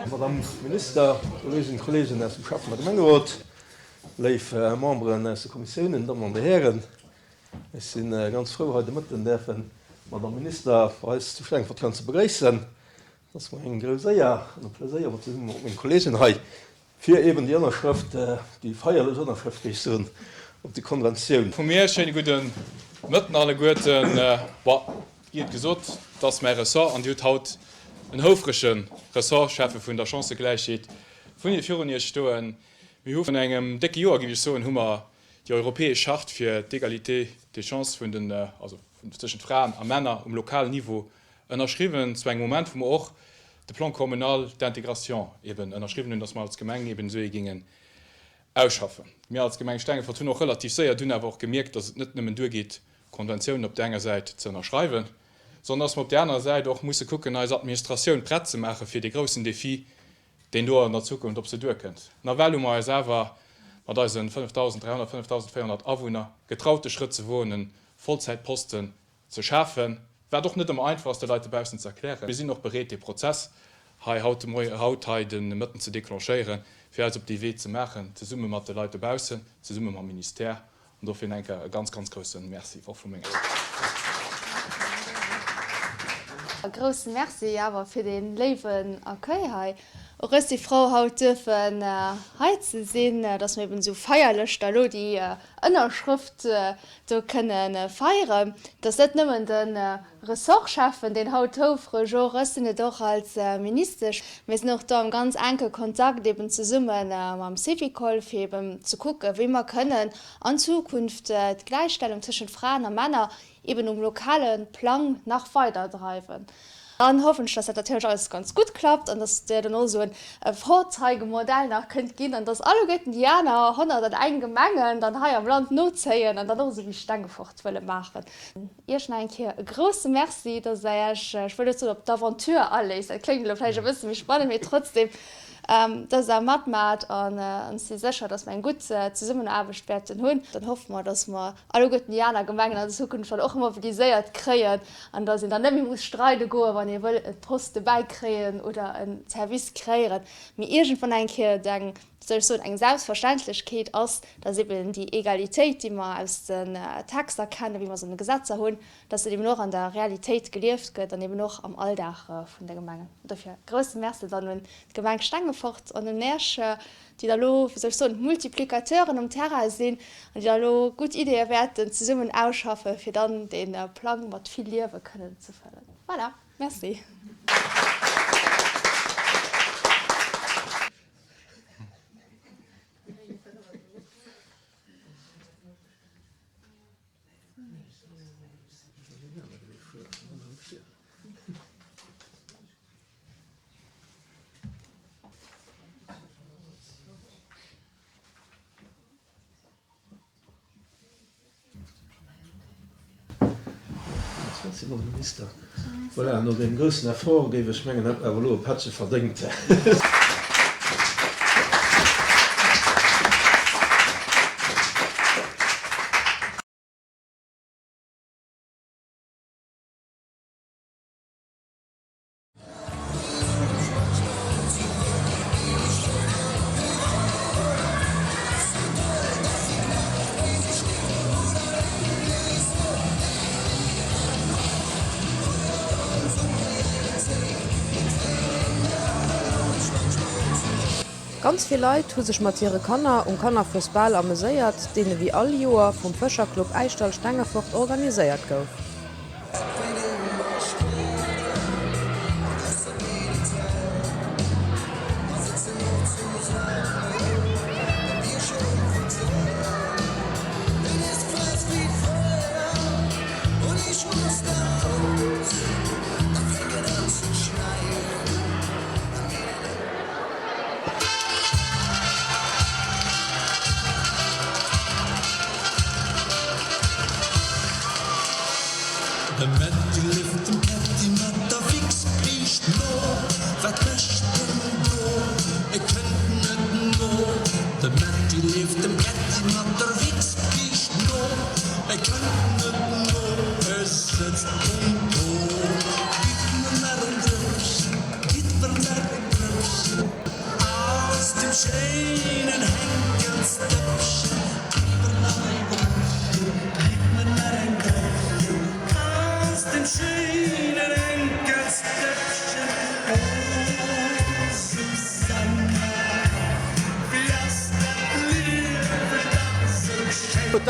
Madame Minister, Kolleeginnen an Kolleegen aus dem Schäffen a Gemengerot, léif Memberen aus de Kommissiounen, Dammen an Dir Hären, ech si ganz frou hei de Mëtten däerfen d'Madame Minister bei eis zu Stengefort kënnen ze begréissen. Et ass mer eng grouss Éier an e Pleséier mat zesumme mat menge Kolleegen hei fir eben déi Ënnerschrëft, déi feierlech Ënnerschrëft, géif ech soen, op déi Konventioun. Vu mir schéine gudde Mëtten alleguerten. Bon, wéi et gesot, et ass mäi Ressort an Dir hutt haut en houfrege Ressortschäffe vun der Chancëgläichheet vun virun Iech stoen. Mir hu vun engem décke Joer, géif ech soen, hu mer déi europäesch Charte fir d'Égalité des chances vun den, also tëschent Fraen a Männer um lokalen Niveau ënnerschriwwen, zu engem Moment, wou mer och de Plan communal d'intégration eben ënnerschriwwen hunn, dass mer als Gemeng eben esou ee géingen ausschaffen. Mir als Gemeng Stengefort hunn och relativ séier dunn awer och gemierkt, dass et net nëmmen duergeet, Konventiounen op där enger Säit ze ënnerschreiwen, sondern dass mer op där anerer Säit och musse kucken, eis Administratioun prett ze maache fir dee groussen Défi, deen do an der Zukunft op se duerkënnt. Nawell hu mer eis awer mat eise 5.300, 5.400 Awunner getraut, de Schrëtt ze woen, e Vollzäitposten ze schafen, wat och net ëmmer einfach ass de Leit dobaussen ze erklären. Mir sinn och bereet, dee Prozess hei haut de Moien, haut hei de Mëtten ze déclenchéieren, fir eis op dee Wee ze maachen, zesumme mat de Leit dobaussen, zesumme mam Ministère. An dofir eng Kéier e ganz, ganz grousse Merci och vu menger Säit. E grousse Merci awer fir dee léiwen Accueil hei. Och ech si frou, haut duerfen hei ze sinn, dass mer eben esou feierlech da elo déi Ënnerschrëft do kënne feieren. Et ass net nëmmen de Ressortschäffen, deen haut houfreg och, ech sinn et och als Ministesch. Mir sinn och do am ganz enke Kontakt eben zesumme mam Syvicol, fir eben ze kucken, wéi mer kënnen an Zukunft d'Gläichstellung tëschent Fraen a Männer eben um lokale Plang nach weider dreiwen. Dann hoffen ech, dass dat natierlech alles ganz gutt klappt an dass Der dann och esou e Vorzeigemodell nach kënnt ginn an dass alleguerten déi aner 101 Gemengen dann hei am Land nozéien an dann och esou wéi Stengefort wëlle maachen. Iech nach eng Kéier e grouse Merci, dass Der Iech, ech wëll net soen op d'Aventure aléisst, dat kléngt elo vläicht e bësse méi spannend, mee trotzdem, dass Der matmaacht an ech si sécher, dass mer eng gutt Zesummenaarbecht wäerten hunn. Dann hoffe mer, dass mer alleguerten déi aner Gemengen an Zukunft dann och mobiliséiert kréien an dass een dann net méi muss streide goen, wann ee wëll e Poste bäikréien oder e Service kréieren, mee iergendwann eng Kéier et eng, wéi soll ech soen, eng Selbstverständlechkeet ass, dass eben déi Egalitéit, déi mer aus den Texter kennen, wéi mer se an de Gesetzer hunn, dass dat eben och an der Realitéit gelieft gëtt an eben och am Alldag vun de Gemengen. Dofir e grousse Merci dann un d'Gemeng Stengefort an un Iech, déi da lo, wéi soll ech soen, d'Multiplicateuren um Terrain sinn an déi da lo gutt Ideeë wäerten zesummen ausschaffen, fir dann dee Plang mat vill Liewe kënnen ze fëllen. Voilà, merci. Merci, Madame Minister. Voilà, no deem groussen Effort géif ech mengen, hätt mer awer elo e Pättche verdéngt. Ganz vill Leit hu sech mat hire Kanner um Kannerfuesbal ameséiert, deen ewéi all Joer vum Fëscherclub Äischdall Stengefort organiséiert gouf. De Metty leeft dem Ketty mat der Wichsbiischt no. Wat mécht en do? E kënnt net no. De Metty leeft dem Ketty mat der Wichsbiischt no. E kënnt net no, e sëtzt um Po.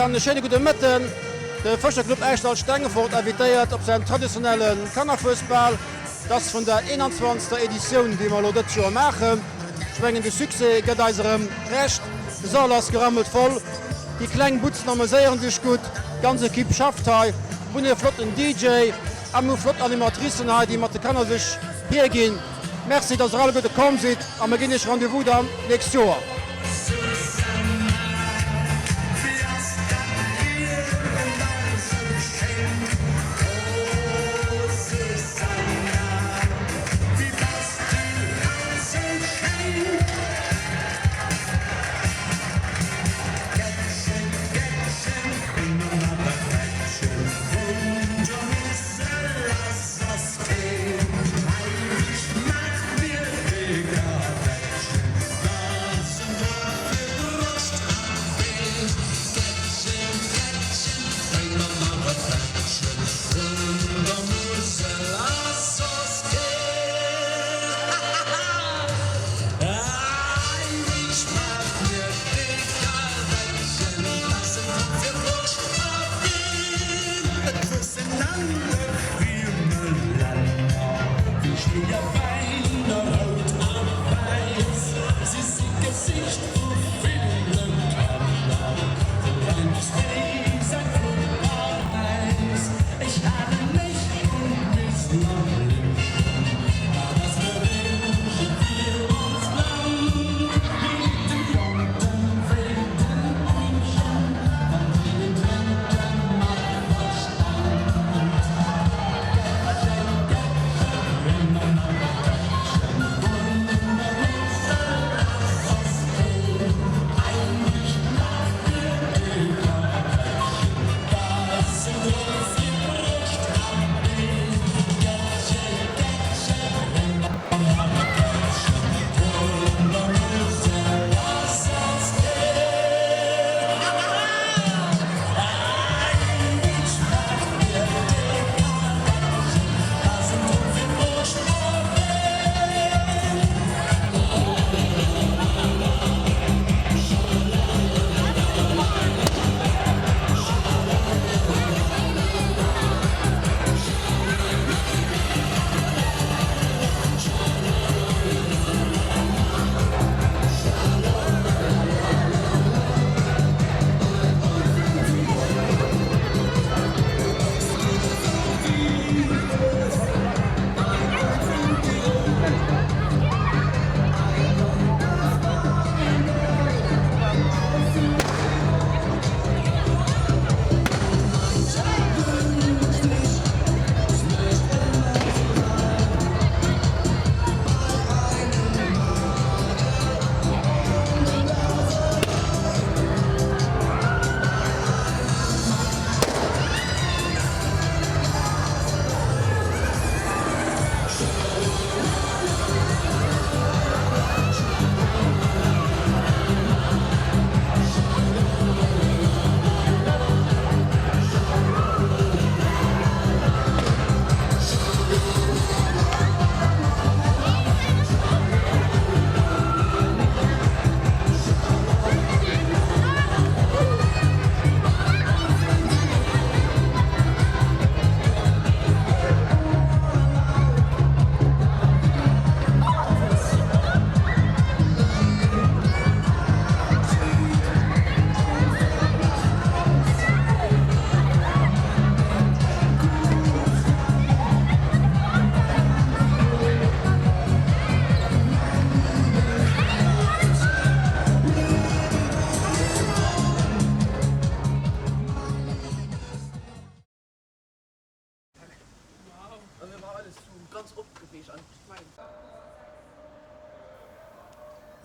Dann e schéine gudde Mëtten. De Fëscherclub Äischdall Stengefort invitéiert op säin traditionelle Kannerfuesbal. Et ass vun der 21. Editioun, déi mer elo dëst Joer maachen. Ech mengen, de Succès gëtt eis erëm Recht. De Sall ass gerammelt voll. Déi kleng Butzen ameséieren sech gutt. D'ganz Ekipp schafft hei. Mir hunn e flotten DJ a mir hu flott Animatricen hei, déi mat de Kanner sech hierginn. Merci, dass der alleguerte komm sidd a mir ginn iech Rendez-vous dann d'nächst Joer.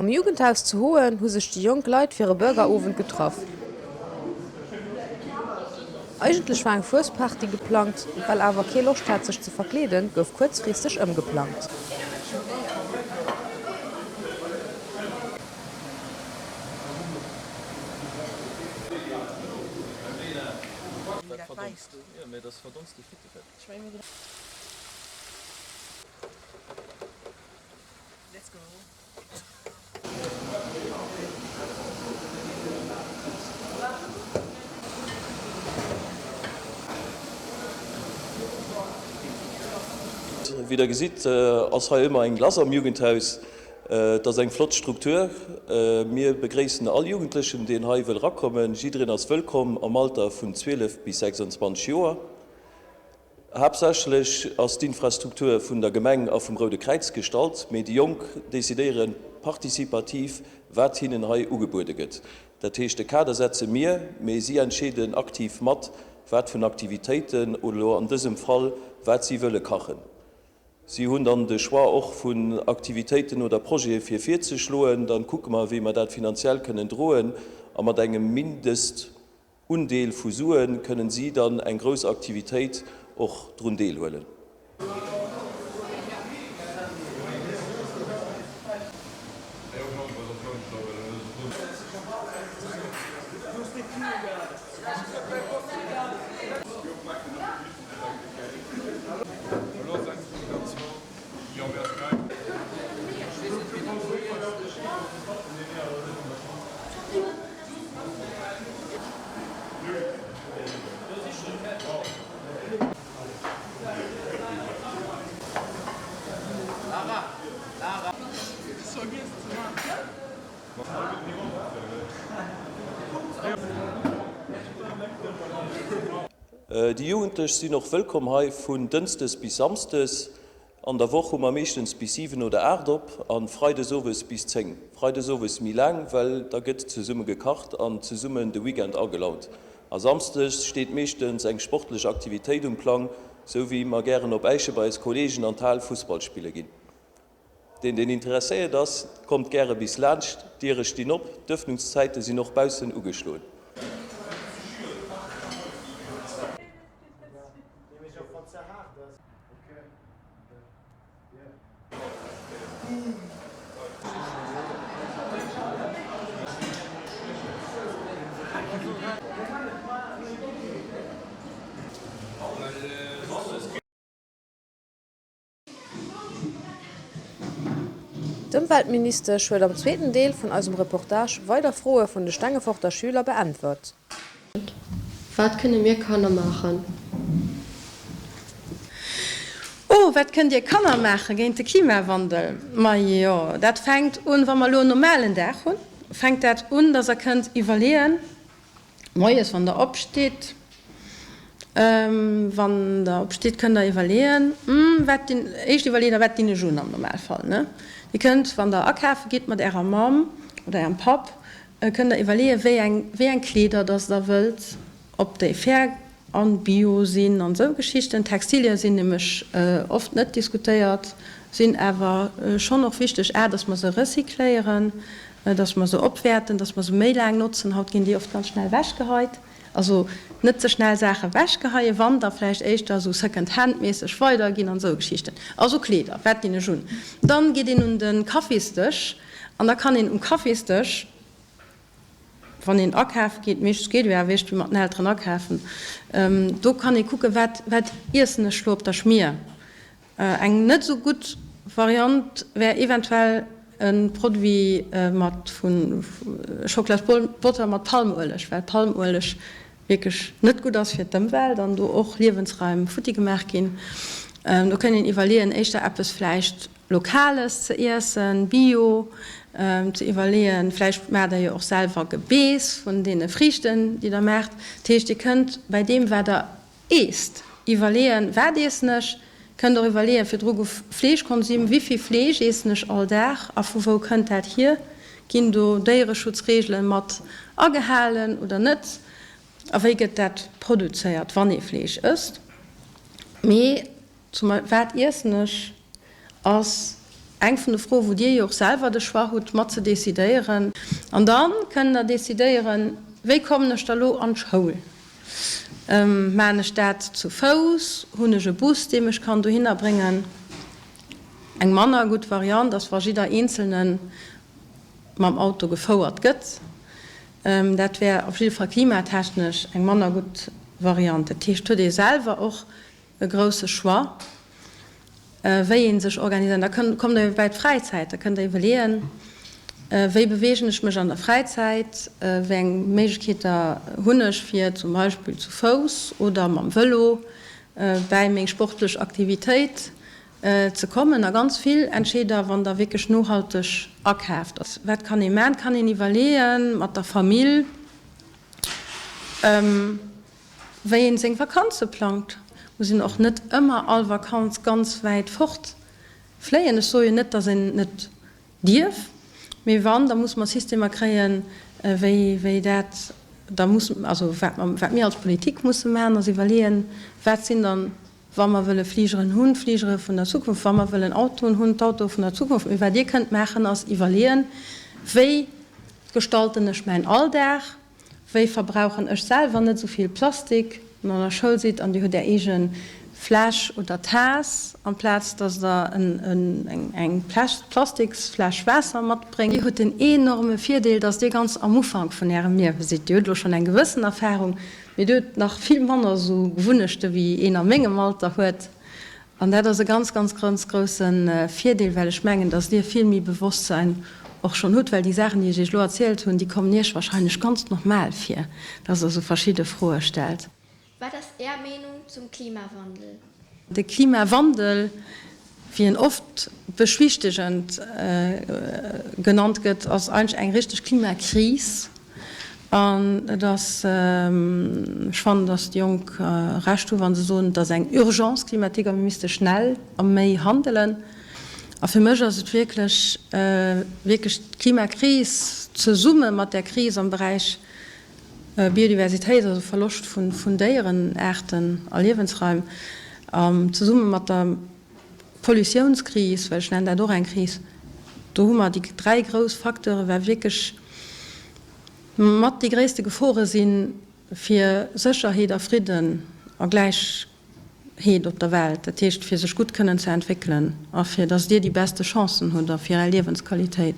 Am Jugendhaus zu Hoen hu sech déi jonk Leit fir e Burgerowend getraff. Eigentlech war eng Fuesparty geplangt, well awer kee Loscht hat sech ze verkleeden, gouf kuerzfristeg ëmgeplangt. Wéi der gesitt, ass hei ëmmer eng lass am Jugendhaus. Et ass eng flott Struktur. Mir begréissen all Jugendlechen, deen hei wëll rakommen. Jiddereen ass wëllkomm am Alter vun 12 bis 26 Joer. Haaptsächlech ass d'Infrastruktur vun der Gemeng a vum Roude Kräiz gestallt, mee déi Jonk decidéiere participativ, wat hinnen hei ugebuede gëtt. Dat heescht, de Kader setze mir, mee si entscheeden aktiv mat, wat vun Aktivitéiten oder elo an dësem Fall, wat si wëlle kachen. Si hunn dann de Choix och vun Aktivitéiten oder Projete fir virzeschloen. Dann kucke mer, wéi mer dat finanziell kënnen droen a mat engem Mindest. Undeel vu Suen kënnen si dann eng grouss Aktivitéit och drun deelhuelen. Déi Jugendlech sinn och wëllkomm hei vun Dënschdes bis Samsdes. An der Woch hu mer meeschtens bis 7 oder 8 op an Freides owes bis 10. Freides owes méi laang, well da gëtt zesumme gekacht an zesummen de Weekend agelaut. A Samsdes steet meeschtens eng sportlech Aktivitéit um Plang, sou wéi mer gären op Äische bei eis Kollegen an d'Hal Fussball spille ginn. Deen deen interesséiert ass, kommt gäre bis laanscht, d'Diere stinn op, d'Ëffnungszäite sinn och baussen ugeschloen. D'Ëmweltministesch huet am zweeten Deel vun eisem Reportage weider Froe vun de Stengeforter Schüler beäntwert. Wat kënne mir Kanner maachen? Oh, wat kënnt dir Kanner maache géint de Klimawandel? Majo, dat fänkt un, wa mer elo en normalen Dag hunn, fänkt dat un, dass der kënnt iwwerleeën, moies wann der opstitt, wann der opstitt, kënnt der iwwerleeën, hm, wat dinn, éischt iwwerleet der, wat dinn ech un am Normalfall, ne? Dir kënnt, wann der akafe gitt mat ärer Mamm oder ärem Papp, Kënnt der iwwerleeën, wéi eng, wéi eng Kleeder dass der wëllt, ob déi fair an bio sinn an esou Geschichten. Textilien sinn nämlech oft net diskutéiert, sinn awer schonn och wichteg, a dass mer se recycléieren, dass mer se opwäerten, dass mer se méi laang notzen. Haut ginn déi oft ganz schnell wechgeheit. Also net ze schnell Saache wechgeheien, wann da vläicht éischter esou Second-Hand-mässeg weiderginn an esou Geschichten. Also Kleeder, wat dinn ech un? Dann geet een un de Kaffisdësch. An da kann een um Kaffisdësch, wann een akafe geet, meeschtens geet ee jo awer iergendwéi mat den Elteren akafen, do kann ee kucken, wat, wat iessen ech lo op der Schmier. Eng net esou gutt Variant wär eventuell e Produit mat vu Schocklasbotter mat Palmueleg, well Palmueleg wierklech net gutt ass fir d'Ëmwelt an do och Liewensraim futti gemaach ginn. Do kënnt een iwwerleeën, éischter eppes vläicht Lokales ze iessen, Bio, ze iwwerleeën. Vläicht maacht der jo och selwer Gebeess vun deene Friichten, déi der maacht. Dat heescht, Dir kënnt bäi deem, wat der eesst, iwwerleeën, Wat iessen ech? Kënnt och iwwerleeën, virdru gouf Fleeschkonsum, Wéi vill Fleesch iessen ech all Dag a vu wou kënnt dat hier? Ginn do Déiereschutzreegele mat agehalen oder net? A wéi gëtt dat produzéiert, wann ee Fleesch ësst? Mee Zum Wat iessen ech? ass eng vun de Froen, wou Dir jo och selwer de Choix hutt, mat ze decidéieren. An da kënnt Der decidéieren, Wéi kommen ech da lo an d'Schoul? Maan ech dat zu Fouss? Hunn ech e Bus, dee mech kann dohinner bréngen? Eng manner gutt Variant ass, wa jidder Eenzelne mam Auto gefouert gëtt. Dat wär op jidde Fall klimatechnesch eng manner gutt Variant. Dat heescht, huet ee selwer och e grousse Choix, wéi ee sech organiséiert. Da kommt Der bäi d'Fräizäit, da kënnt Der iwwerleeën, wéi beweegen ech mech an der Fräizäit, wéi eng Méiglechkeeter hunn ech, fir zum Beispill zu Fouss oder mam Vëlo bäi meng sportlech Aktivitéit. ze kommen. A ganz vill entscheet Der, wann Der wierklech nohalteg akaaft. Wat kann ee maachen? Et kann een iwwerleeën, mat der Famill, wéi een seng Vakanze plangt. Muss een och net ëmmer all Vakanz ganz wäit fort fléien. Ech soe jo net, datt een net dierf, mee wann, da musse mer Systemer kréien, wéi wéi dat da muss, also wat mer, wat mir als Politik musse maachen, ass iwwerleeën, wat sinn dann, wa mer wëlle Fligeren hunn, d'Fligere vun der Zukunft, wa mer wëllen Autoen hunn, d'Autoe vun der Zukunft. Mee wat Dir kënnt maachen, ass iwwerleeën, wéi gestalten ech mäin Alldag, Wéi verbrauchen ech selwer net esou vill Plastik? Wann der an der Schoul sidd an dir hutt är eege Fläsch oder Taass, amplaz dass der eng Plastiksfläsch Waasser matbréngt. Dir hutt den enorme Virdeel, dass dir ganz am Ufank vun ärem Liewe sidd. Dir hutt elo schonn eng gewëssen Erfarung, mee dir hutt nach vill manner esou Gewunnechte wéi een a mengem Alter huet. An dat ass e ganz, ganz, ganz grousse Virdeel, well ech mengen, dass Dir vill méi Bewosstsein och schonn hutt, well déi Saachen, déi ech Iech elo erzielt hunn, déi kommen Iech wahrscheinlech ganz normal vir, dass Der esou verschidde Froe stellt. Wat ass Är Meenung zum Klimawandel? De Klimawandel, wéi en oft beschwichtegend genannt gëtt, ass eigentlech eng richteg Klimakris. An et ass, ech fannen, datt déi Jonk Recht hu wa se soen, et ass eng Urgence climatique a mir misste schnell a méi handelen. A fir mech ass et wierklech, wierklech d'Klimakris zesumme mat där Kris am Beräich Biodiversitéit, also Verloscht vun Déierenaarten a Liewensraim, zesumme mat der Pollutiounskris, well ech nennen dat och eng Kris, do hu mer déi dräi grouss Facteure wat wierklech mat déi gréisste Gefore si fir Sécherheet a Fridden a Gläichheet op der Welt, dat heescht fir sech gutt kënnen ze entwéckelen a fir datt Dir déi beste Chancen hutt a fir Är Liewensqualitéit.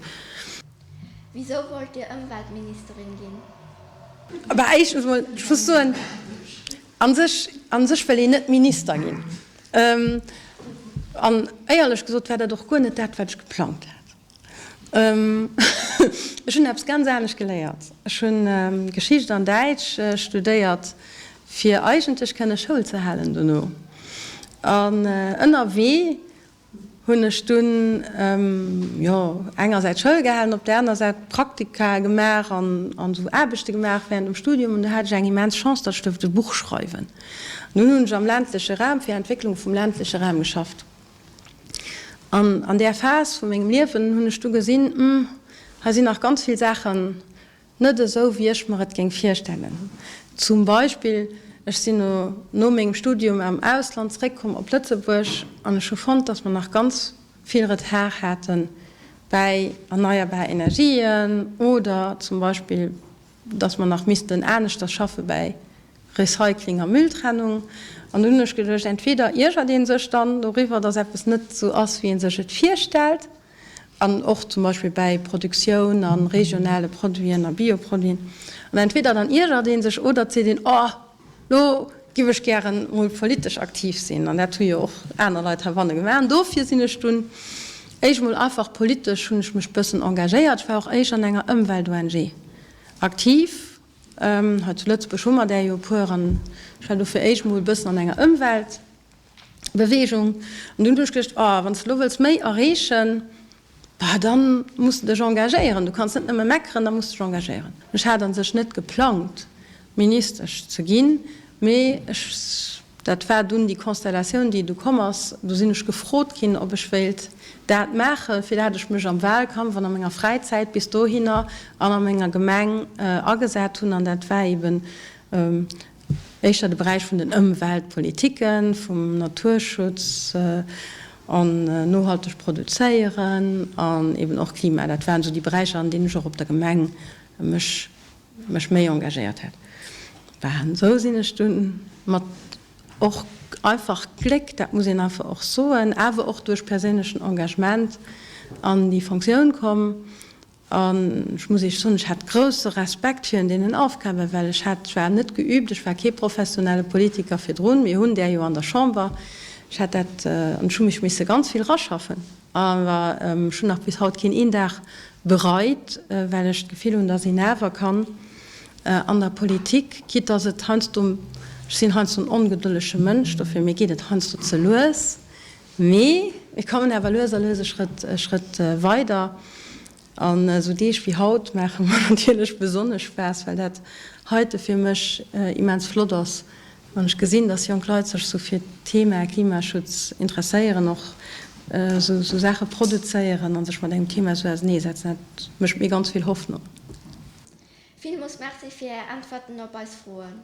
Wisou wollt Dir Ëmweltministerin ginn? Bah, éischtens emol, ech muss soen, a sech, a sech wëll een net Minister ginn. An éierlech gesot war dat och guer net dat, wat ech geplangt hat. Ech hunn eppes ganz anescht geléiert. Ech hunn Geschicht an Däitsch studéiert, fir eigentlech kënne Schoul ze halen dono. An ënnerwee hunn ech dunn, jo, engersäits Schoul gehalen, op där aner Säit Praktika gemaach an esou Aarbechte gemaach während dem Studium. An du hat ech eng immens Chance, datt ech duerft e Buch schreiwen. An dunn hunn ech am ländleche Raum fir Entwécklung vum ländleche Raum geschafft. An an där Phas vu mengem Liewen hunn ech du gesinn, Hm, hei sinn nach ganz vill Saachen Net esou wéi ech mer et géing virstellen. Zum Beispill, ech sinn no no mengem Studium am Ausland zeréckkomm op Lëtzebuerg an ech hu fonnt, dass mer nach ganz vill Retard hate bäi erneierbar Energien oder zum Beispill, dass mer nach missten aneschters schaffe bäi Recycling a Mülltrennung. An dunn hunn ech geduecht, entweder iergert ee sech dann doriwwer, dass eppes net esou ass, wéi ee sech et virstellt, an och zum Beispill bäi Produktioun a regionale Produiten a Bioproduiten. An entweder dann iergert ee sech oder et seet een, oh, lo giff ech gären mol politesch aktiv sinn. An dat hu jo och aner Leit heibanne gemaach. An dofir sinn ech dunn éischt mol einfach politesch, hunn ech mech bëssen engagéiert. Ech war och éischt an enger Ëmwelt-ONG aktiv. Hei zu Lëtzebuerg hu mer där jo e puer. An ech war dofir éischt mol e bëssen an enger Ëmwelt. Bewegung. An dunn hu ech geduecht, oh, wann s de elo wëlls méi erreechen, bah, dann muss de dech engagéieren. Du kanns net nëmme meckeren, da muss de dech engagéieren. Ech hat a sech net geplangt, Ministesch ze ginn, mee ech, dat war dunn déi Konstellatioun, déi du komm ass. Du sinn ech gefrot ginn, ob ech wéilt dat maachen, fir dat ech mech am Wahlkampf an a menger Fräizäit bis dohinner an a menger Gemeng agesat hunn. An dat war eben Éischter de Beräich vun den Ëmweltpolitiken, vum Naturschutz an nohalteg produzéieren an eben och Klima. Dat waren esou déi Beräicher, an deenen ech och op der Gemeng mech mech méi engagéiert hat. An esou sinn ech dunn mat och einfach Gléck, dat muss een einfach och soen, awer och duerch perséinlechen Engagement an déi Fonctioun komm. An ech muss Iech soen, ech hat grousse Respekt virun deenen Aufgaben, well ech hat, ech war net geübt, ech war kee professionelle Politiker virdrun, mir hunn där jo an der Chamber, ech hat dat, an ech hu mech misse ganz vill raschaffen. Awer ech hunn nach bis haut keen een Dag bereit, well ech d'Gefill hunn, dass een awer kann an der Politik, quitte dass et heiansdo, ech sinn heiansdo en ongedëllege Mënsch, dofir mir geet et heiansdo ze lues, mee. Mir kommen awer lues a lues e Schrëtt, e Schrëtt weider. An esou Deeg wéi haut maache mer natierlech besonnesch Spaass, well dat heite fir mech immens flott ass, wann ech gesinn, dass jonk Leit sech esou fir d'Thema Klimaschutz interesséieren, och esou Saache produzéieren a sech mat engem Thema esou auseneesetzen. Dat mécht mir ganz vill Hoffnung. Villmoos Merci fir Är Äntwerten op eis Froen.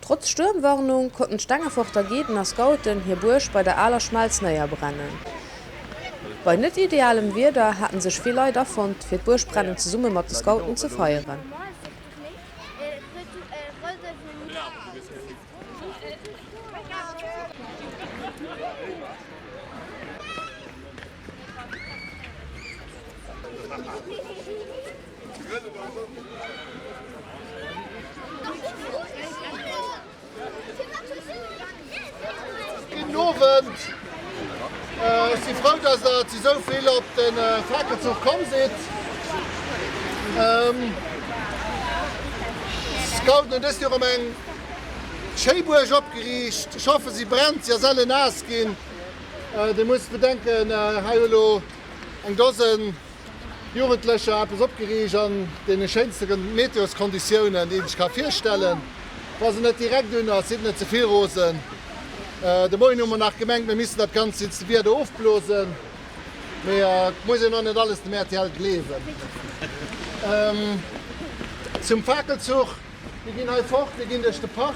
Trotz Stuermwarnung konnten d'Stengeforter Guiden a Scouten hir Buerg bei der aler Schmelz néierbrennen. Bei net idealem Wieder haten sech vill Leit afonnt fir d'Buergbrennen zesumme mat de Scouten ze feieren. Gudden Owend. Ech si frou, dass der zu esou vill op de Fakelzuch komm sidd. D'Scouten hunn dëst Joer erëm eng schéi Buerg opgeriicht. Ech hoffe si brennt, si ass ellen naass ginn. Dir musst bedenken, hei hu lo eng Dosen Jugendlecher eppes opgeriicht an deene schéinste Meteoskonditiounen, déi een sech ka virstellen. Wa se net direkt un ass, sidd net ze vill rosen. De Moien hu mer nach gemengt, mir missten dat Ganzt wéinst dem Wieder ofblosen, mee et muss een och net alles dem rtl gleewen. Zum Fakelzuch, Mir ginn hei fort, mir ginn duerch de Park,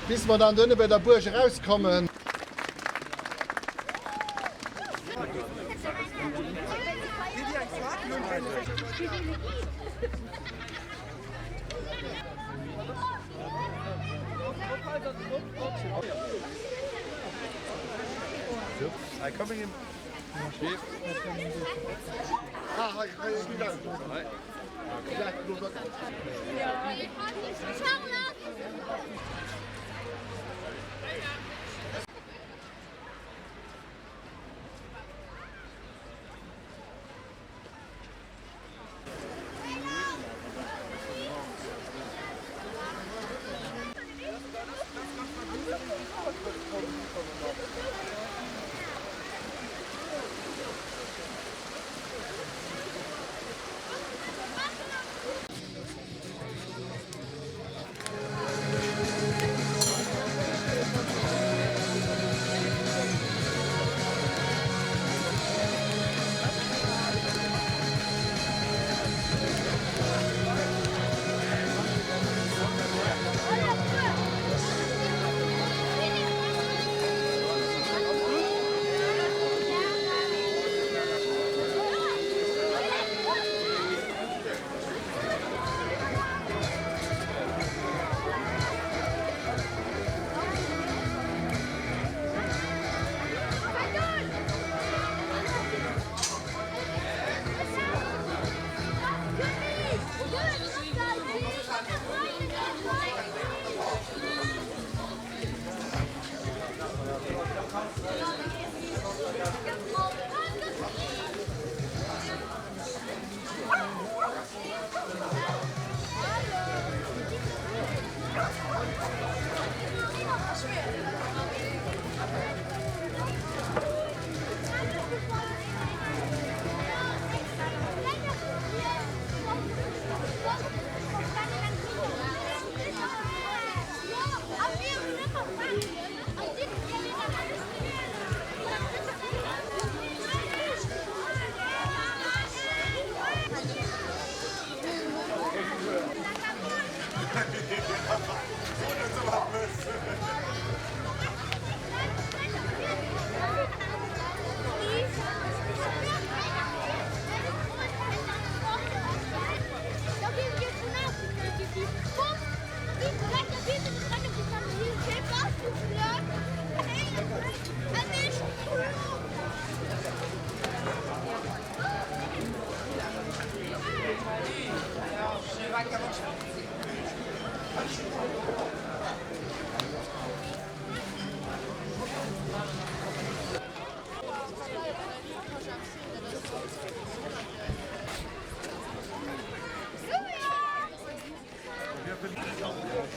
bis mer dann dohinne bei der Buerg erauskommen.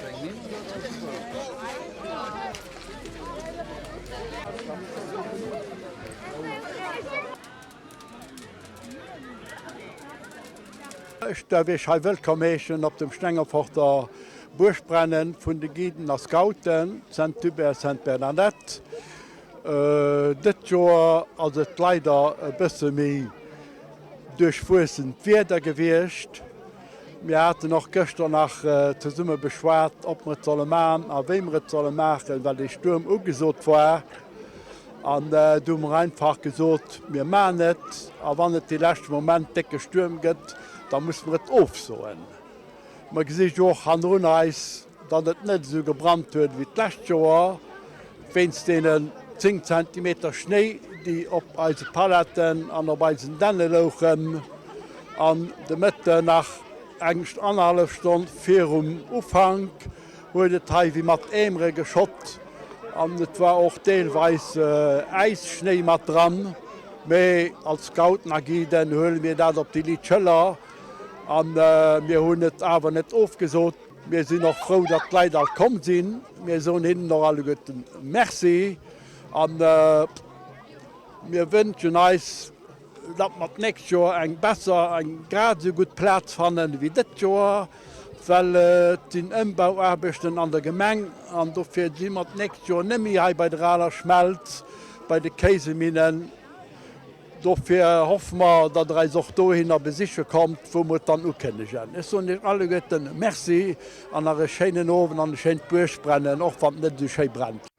Ech däerf Iech hei wëllkomm heeschen op dem Stengeforter Buergbrennen vun de Guiden a Scouten Saint-Hubert Sainte-Bernadette. Dëtt Joer ass et leider e bësse méi duerchwuessent Wieder gewiescht. Mir haten och gëschter nach zesumme beschwat, ob mer et solle maachen a wéi mer et solle maachen, well dee Stuerm ugesot war. An du hu mer einfach gesot, mir maachen et, a wann et dee leschte Moment décke Stuerm gëtt, da musse mer et ofsoen. Mer gesi jo och hannerun eis, datt et net esou gebrannt huet ewéi d'lescht Joer, wéinst deenen 10 Zentimeter Schnéi, déi op eise Paletten an op eisen Dänne louchen. An de Mëtten, nach eng annerhallef Stonn virum Ufank, huet et hei wéi mat Eemere geschott an et war och deelweis Äisschnéi mat dran. Mee als Scouten a Guiden huele mir dat op déi liit Schëller a mir hunn et awer net ofgesot. Mir sinn och frou, datt d'Leit all komm sinn. Mir soen hinnen och alleguerten Merci a mir wënschen eis, datt mer d'nächst Joer eng besser, eng grad esou gutt Plaz fannen ewéi dëst Joer, well et sinn Ëmbauaarbechten an der Gemeng an dofir si mer d'nächst Joer net méi hei bei der aler Schmelz, bei de Kéiseminnen. Dofir hoffe mer, datt Der eis och dohinner besiche kommt, wou mer et dann ukënnegen. Ech soen Iech alleguerten Merci an nach e schéinen Owend an e schéint Buergbrennen, och wann et net esou schéi brennt.